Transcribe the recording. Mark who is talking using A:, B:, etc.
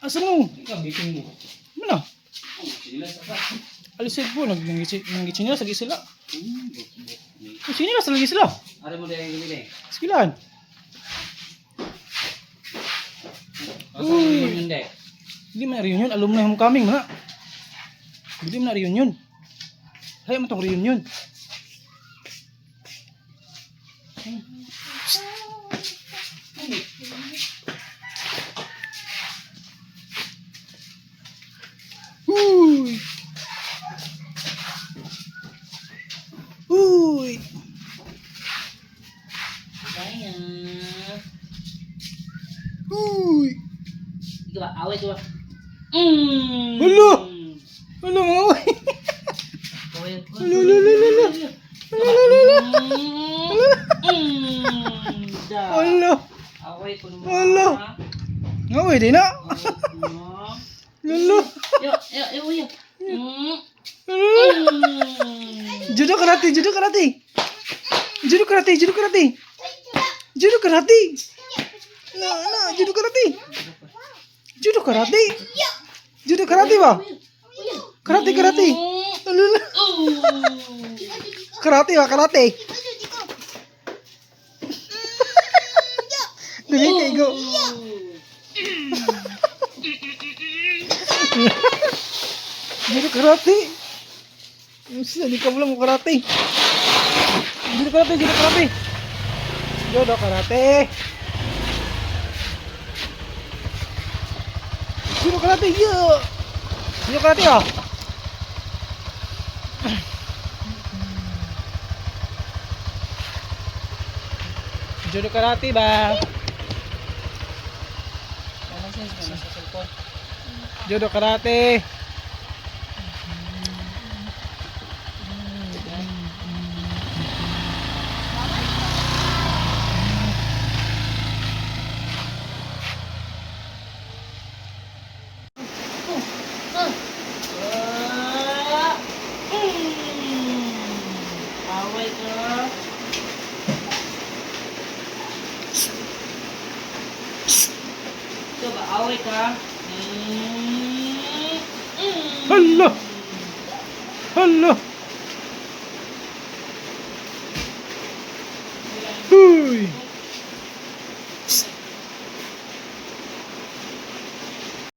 A: Asa mo?
B: Ikaw, bitin mo.
A: Ano na?
B: Oh, sila sa ba?
A: Alisid po, nagchinelas lagi sila.
B: Hmm.
A: Nagchinelas lagi sila.
B: Are mo dahil gini eh.
A: Sikilan.
B: Asa mo yun de?
A: Hindi man na reunion, alumni homecoming man na. Hindi man na reunion. Hay mo tong reunion. Uy! Uy!
B: Kaya.
A: Uy!
B: Ikaw ba? Away ko ba? Mm.
A: Hala! Ano mo?
B: Away ko.
A: Hala, hala, hala, hala. Hala, hala, hala.
B: Mm. Da.
A: Hala!
B: Away ko naman.
A: Hala. Ngaway di na.
B: Away ko na.
A: Lalo.
B: Yo, yo, yo, yo. Mm. Mm.
A: Judo karate, judo karate. Judo karate, judo karate. Judo karate. Na, na, judo karate. Judo karate. Judo karate ba? Karate, karate. Lalo.
B: Oh.
A: Karate ba, karate. Dali kay go. Judo karate. Musta, di ka mo karate. Judo karate, judo karate. Judo karate. Judo karate, yo. Judo karate ah. Judo karate ba? Judo karate.
B: Away ka. Ikaw ba? Away ka? Mm. Mm.
A: Hala! Hala! Huy!